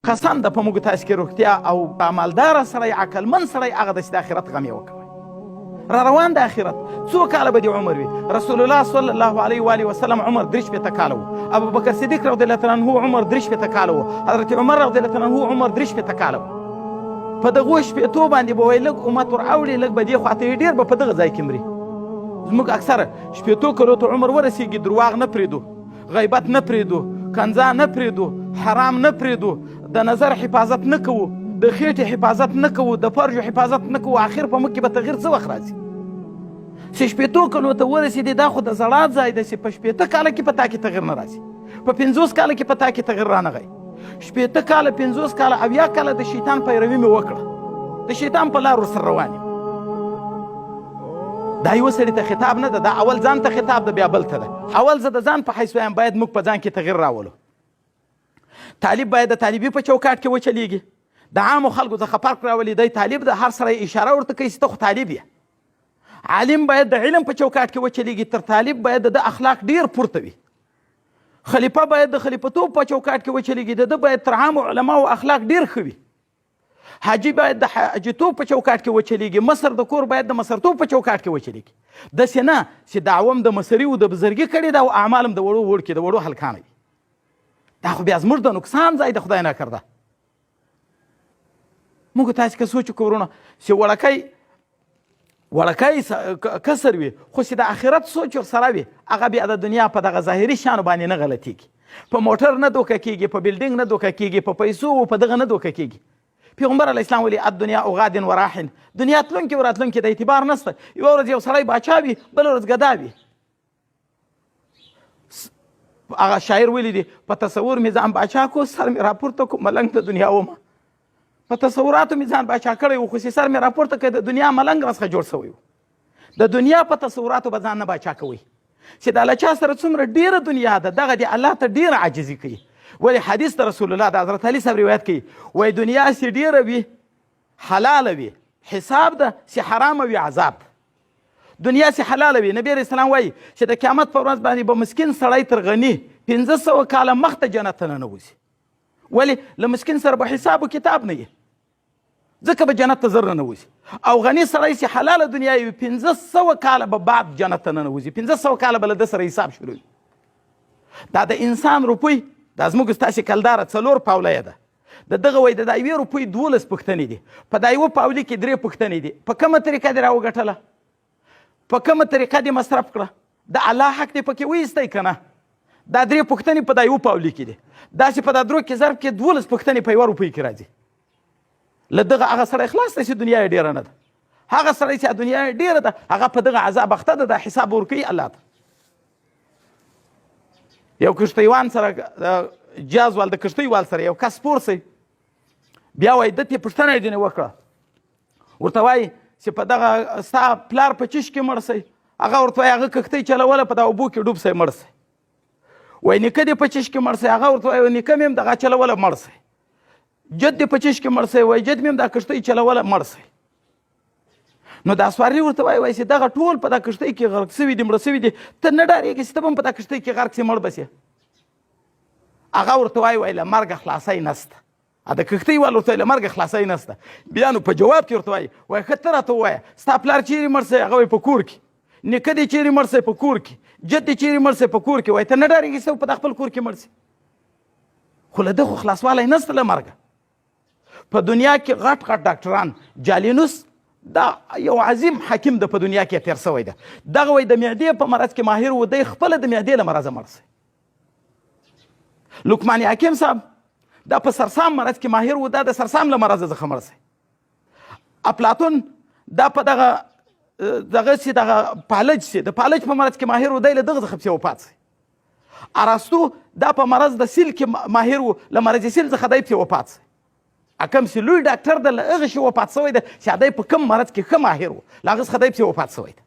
قسم ده په موږ تاسو کې روغتیا او عملدار سړی، عقلمن سړی هغه د آخرت غم یې وکوي. را روان د آخرت څو کاله به دې عمر وي؟ رسول الله صلی الله علیه و آله وسلم عمر 63 کاله و، ابوبکر صدیق رضی الله تعالی عنه عمر 63 کاله و، حضرت عمر رضی الله تعالی عنه عمر 63 کاله و. په دغو شپېتو باندې به وایي لږ امت ور اوړي، لږ به دې خواته یې، ډېر به په دغه ځای کې مري. زموږ اکثره شپېتو کلو ته عمر ورسېږي، درواغ نه پرېږدو، غیبت نه پرېږدو، کنځا نه پرېږدو، حرام نه پرېږدو، د نظر حفاظت نه کوو، د خېټې حفاظت نه کوو، د فرجو حفاظت نه کوو. آخر په موږ کې به تغییر څه وخت راځي؟ چې شپېتو کلو ته ورسېدې، دا خو د زړا ځای دی چې په 60 کاله کې په تا کې تغییر نه راځي، په 50 کاله کې په تا کې تغییر رانغی. 60 کاله، 50 کاله، 70 کاله د شیطان پیروي مې وکړه، د شیطان په لار ورسره روان یم. دا یو سړي ته خطاب نه ده، دا اول ځان ته خطاب ده، بیا بل ته ده. اول زه د ځان په حیث وایم، باید موږ په ځان کې تغییر راولو. طالب باید د طالبي په چوکاټ کې وچلیږي، د عامو خلکو څخه فرق راولي. دی طالب د هر سړی اشاره ورته کوي چې ته خو طالب یې. عالم باید د علم په چوکاټ کې وچلیږي، تر طالب باید د اخلاق ډیر پورته وي. خلیفه باید د خلیفتوب په چوکاټ کې وچلیږي، د ده باید تر عامو علماو اخلاق ډیر ښه وي. حاجي باید د حاجیتوب په چوکاټ کې وچلیږي، مصر د کور باید د مصرتوب په چوکاټ کې وچلیږي. داسې نه چې دعوه هم د مصري و د بزرګي کړې ده او اعمال هم د وړو وړکي د وړو هلکانو وي. دا خو بیا زموږ د نقصان ځای د خدای نه کرده. موږ تاسو که سوچ وکړو وروڼه، چې وړکی کسر وي، خو چې د آخرت سوچ ورسره وي، هغه بیا د دنیا په دغه ظاهري شیانو باندې نه غلطیږي، په موټر نه دوکه کیږي، په بلډینګ نه دوکه کیږي، په پیسو او په دغه نه دوکه کیږي. پیغمبر علیه السلام ویلي الدنیا اغاد و راحن، دنیا تلونکې او راتلونکې د اعتبار نشته. یوه ورځ یو سړی باچا وي، بله ورځ ګدا وي. هغه شاعر ویلي دي، په تصور مې ځان باچا کو، سر مې راپورته کو، ملنګ د دنیا ومه. په تصوراتو مې ځان باچا کړی و، خو چې سر مې راپورته کړ، د دنیا ملنګ راڅخه جوړ شوی و. د دنیا په تصوراتو به ځان نه باچا کوئ، چې د الله چا سره څومره ډېره دنیا ده، دغه دې الله ته ډېره عاجزي کوي. ولې حدیث د رسول الله د حضرت علي صاحب روایت کوي، وایي دنیا چې ډېره وي حلاله وي حساب ده، چې حرامه وي عذاب ده. دنیا چې حلاله وي، نبی علیه السلام وایي چې د قیامت په ورځ باندې به مسکین سړی تر غني 500 کاله مخته جنت ته ننوځي. ولې؟ له مسکین سره به حساب و کتاب نه وي، ځکه به جنت ته زر ننوځي. او غني سړی چې حلاله دنیا وي، 500 کاله به بعد جنت ته ننوځي، 500 کاله به له ده سره حساب شروع وي. دا د انسان روپۍ، دا زموږ ستاسې کلداره 4 پاوله ده، د دغه وای د دا یوې روپۍ 12 پوښتنې دي، په دا یوه پاولي کې 3 پوښتنې دي. په کومه طریقه دې راوګټله، په کومه طریقه دې مصرف کړه، د الله حق دې پکې وایستی که نه؟ دا 3 پوښتنې په دا یوه پاولي کې دي. داسې په دا درو کې ضرب کې 12 پوښتنې په یوه روپۍ کې راځي. له دغه هغه سړی خلاص دی چې دنیا یې ډېره نه ده، هغه سړی چې دنیا یې ډېره ده هغه په دغه عذاب اخته ده، دا حساب ورکوي الله ته. یو کښتیوان سره جاز وال د کښتۍ وال سره یو کس سپور سي، بیا وایي ده ترې پوښتنه یې ځینې وکړه، ورته وایي چې په دغه ستا پلار په چیش کې مړ سي؟ هغه ورته وایي هغه کښتۍ چلوله، په دا اوبو کې ډوب سي مړ سي. وایي نیکه دې په چیش کې مړ سي؟ هغه ورته وایي نیکه مې هم دغه چلوله مړ سي. جد دې په چیش کې مړ سي؟ وایي جد مې هم دا کښتۍ چلوله مړ سي. نو دا سوارلي ورته وایي، وایي چې دغه ټول په دا کښتۍ کې غرق سوي دي، مړه سوي دي، ته نه ډارېږې چې ته به هم په دا کښتۍ کې غرق سې مړ به سې؟ هغه ورته وایي، وایي له مرګه خلاصی نسته. د کښتۍ وال ورته وایي له مرګه خلاصی نسته. بیا نو په جواب کې ورته وایي، وایي ښه ته راته ووایه ستا پلار چیرې مړ سوی؟ هغه وایي په کور کې. نیکه دې چیرې مړ سوی؟ په کور کې. جد دې چیرې مړ سوی؟ په کور کې. وایي ته نه ډارېږې چې ته په دا خپل کور کې مړ سې؟ خو له ده خو خلاصوالی نسته له مرګه. په دنیا کې غټ غټ ډاکټران، جالینوس دا یو عظیم حکیم د په دنیا کې تیر شوی دی، دغه وایي د معدې په مرض کې ماهر و، دی خپله د معدې له مرضه مړ شوی. لقمان حکیم صاحب دا په سرسام مرض کې ماهر و، دا د سرسام له مرضه څخه مړ شوی. اپلاتون دا په دغه دغه سي دغه پالج سي د پالج په مرض کې ماهر و، دی له دغه څخه پسې وفات شوی. ارسطو دا په مرض د سیل کې ماهر و، له مرض سیل څخه دی پسې وفات شوی. کوم چې لوی ډاکټر دی له هغه شي وفات شوی دی چې دی په کوم مرض کې ښه ماهر و، له هغه څخه دی پسې وفات شوی دی.